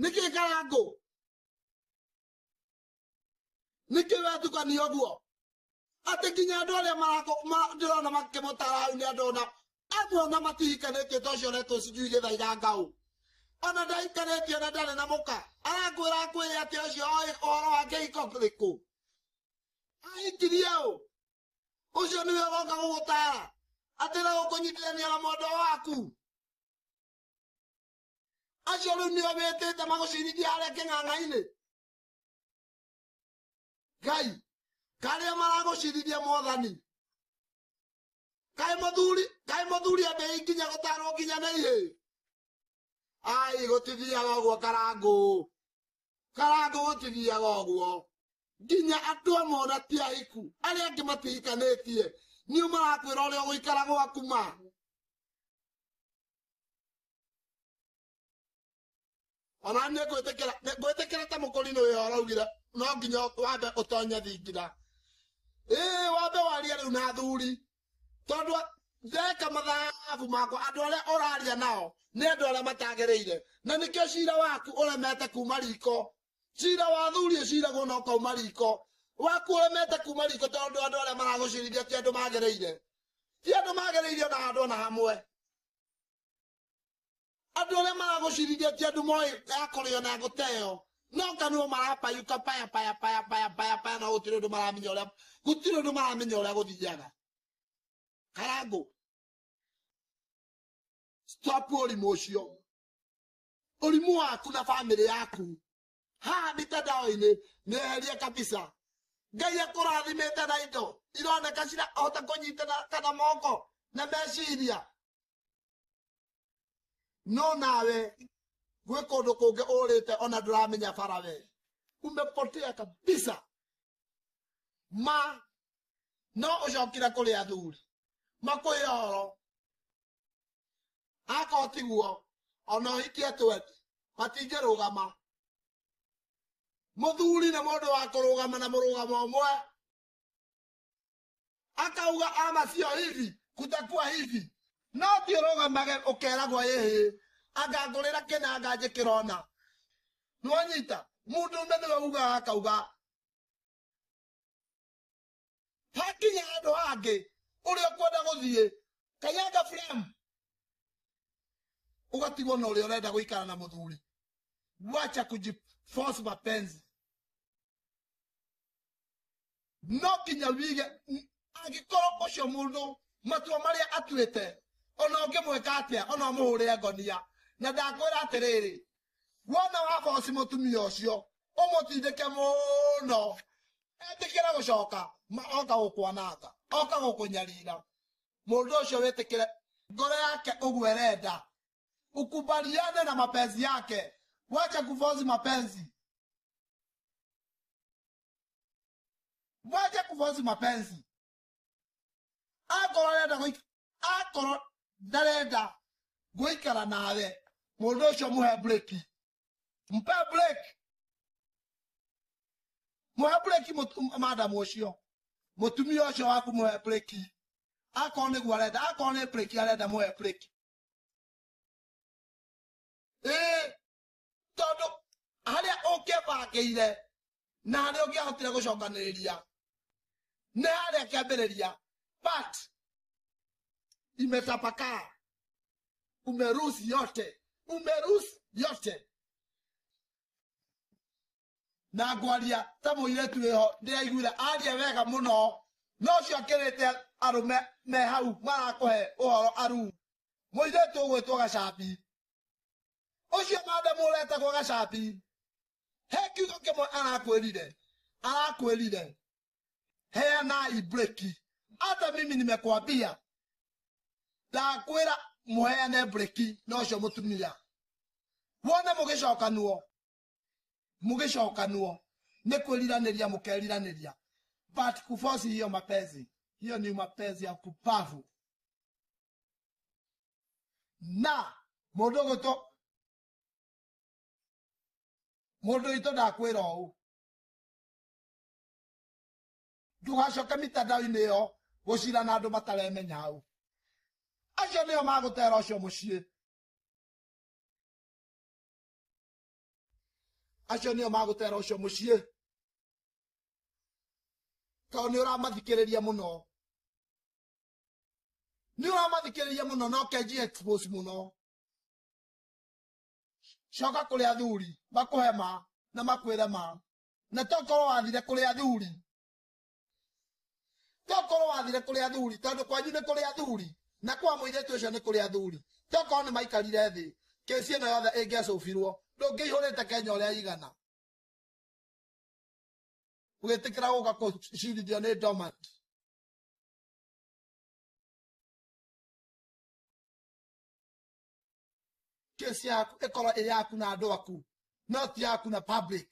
Nĩkĩ Karangũ? Nĩkĩ wetukania ũguo? Atĩ nginya andũ arĩa ndĩrona makĩmũtara hau nĩ andũ ona amwe ona matihikanĩtie ta ũcio ũretwo sijui Gĩthaiga Ngaũ. Ona ndahikanĩtie ona ndarĩ na mũka. Arakwĩra akwĩre atĩ ũcio oĩ ũhoro wa kĩhiko kĩrĩkũ. Ahikirie ũ? Ũcio nĩwe ũroka gũgũtara atĩ na gũkũnyitithania na mwendwa waku. Acio rĩu nĩo wĩtĩte magũcirithia harĩa kĩng'ang'a-inĩ. Ngai, karĩa maragũcirithia mwathani. Kaĩ mũthuri, kaĩ mũthuri ambĩi nginya gũtarwo nginya nĩ ihĩĩ. Ai, gũtithiaga ũguo Karangũ. Karangũ gũtithiaga ũguo. Nginya andũ amwe ona ti ahiku, arĩa angĩ matihikanĩtie, nĩo marakwĩra ũrĩa ũgũikara gwaku ma. Ona nĩ ngwĩtĩkĩra, nĩ ngwĩtĩkĩra ta mũkũrinũ ũyũ ũraugire no nginya wambe ũtonye thingira. Ĩĩ wambe warie rĩu na athuri. Tondũ ndeka mathabu makwa andũ arĩa ũraria nao nĩ andũ arĩa matagĩrĩire. Na nĩkĩo cira waku ũremete kuma riko. Cira wa athuri ũciragwo na ũkauma riko. Waku ũremete kuma riko tondũ andũ arĩa maragũcirithia ti andũ magĩrĩire. Ti andũ magĩrĩire ona handũ ona hamwe. Andũ arĩa maragũcirithia ti andũ moĩ ya kũrĩo na gũteo. No kanua marapayuka paya paya paya paya paya paya no gũtirĩ ũndũ maramenya ũrĩa gũtirĩ ũndũ maramenya ũrĩa gũthiaga. Karangũ, stop ũrimũ ũcio. Ũrimũ waku na bamĩrĩ yaku haha mitandao-inĩ nĩeherie kabisa. Ngai akũrathimĩte na indo ironeka cirahota kũnyitana kana moko na meciria. No nawe gwĩ kũndũ kũngĩ ũrĩte ona ndũramenya bara we. Umepotea kabisa. Ma no ũcokire kũrĩ athuri makũhe ũhoro. Akorwo tiguo ona ũhikie twendi matingĩrũgama. Mũthuri nĩ mũndũ wa kũrũgama na mũrũgamo ũmwe. Akauga ama sio hivi kutakuwa hivi. No ti ũrũgamage ũkeragwo ĩhĩ anga ngũrĩra kĩna anga njĩkĩra ona. Nĩwanyita? Mũndũrũme nĩwe ugaga akauga hakinya handũ hangĩ ũrĩa ũkwenda gũthiĩ kanyanga frame ũgatigwo na ũrĩa ũrenda gũikara na mũthuri. Wacha kujiforce mapenzi. No nginya wige angĩkorwo ũcio mũndũ matua marĩa atuĩte ona ũngĩmwĩka atĩa ona ũmũhũrĩre ngonia. Na ndakwĩra atĩrĩrĩ, wona wa boci mũtumia ũcio ũmũtindĩke mũno etĩkĩre gũcoka ma oka gũkwananga oka gũkũnyarira. Mũndũ ũcio wĩtĩkĩre ngoro yake ũguo ĩrenda, ukubaliane na mapenzi yake. Wacha kuforce mapenzi. Wacha kuforce mapenzi. Akorwo arenda akorwo ndarenda gũikara nawe, mũndũ ũcio mũhe break. Mpe break. Mũhe break madam ũcio. Mũtumia ũcio waku mũhe break. Akorwo nĩguo arenda, akorwo nĩ break arenda mũhe break. Ĩĩ, tondũ harĩa ũngĩbangĩire na harĩa ũngĩahotire gũcokanĩrĩria nĩ harĩa kĩambĩrĩria, but imetapakaa. Umerusi yote, umerusi yote. Na ngwaria ta mũirĩtu wĩho ndĩraiguire aria wega mũno, no ũcio akĩrĩte arũme me hau marakũhe ũhoro aru. Mũirĩtu ũgwĩtwo Gacambi, ũcio madamu ũretagwo Gacambi, he kiugo kĩmwe arakwĩrire, arakwĩrire heanai breki. Hata mimi nimekwambia ndakwĩra mũheane breki na ũcio mũtumia. Wone mũgĩcokanwo, mũgĩcokanwo nĩ kwĩriranĩria mũkeriranĩria, but kuforce hiyo mapenzi, hiyo ni mapenzi ya kupavu. Na mũndũ ũgwĩtwo mũndũ witũ ndakwĩra ũũ, ndũgacoke mitandao-inĩ ĩyo gũcira na andũ mataremenya hau. Acio nĩo magũtera ũcio mũciĩ. Acio nĩo magũtera ũcio mũciĩ. Tondũ nĩ ũramathikĩrĩria mũno. Nĩ ũramathikĩrĩria mũno na ũkenji expose mũno. Coka kũrĩ athuri makũhe ma na makwĩre ma. Na tokorwo wathire kũrĩ athuri. Tokorwo wathire kũrĩ athuri tondũ kwanyu nĩ kũrĩ athuri na kwa mũirĩtu ũcio nĩ kũrĩ athuri. Tokorwo nĩ maikarire thĩ kesi ĩno yothe ĩngĩacũbirwo ndũngĩihũrĩte Kenya ũrĩa igana. Ũgĩtĩkĩra gũka kũcirithio nĩ dormant. Kesi yaku ĩkorwo ĩ yaku na andũ aku, no ti yaku na public.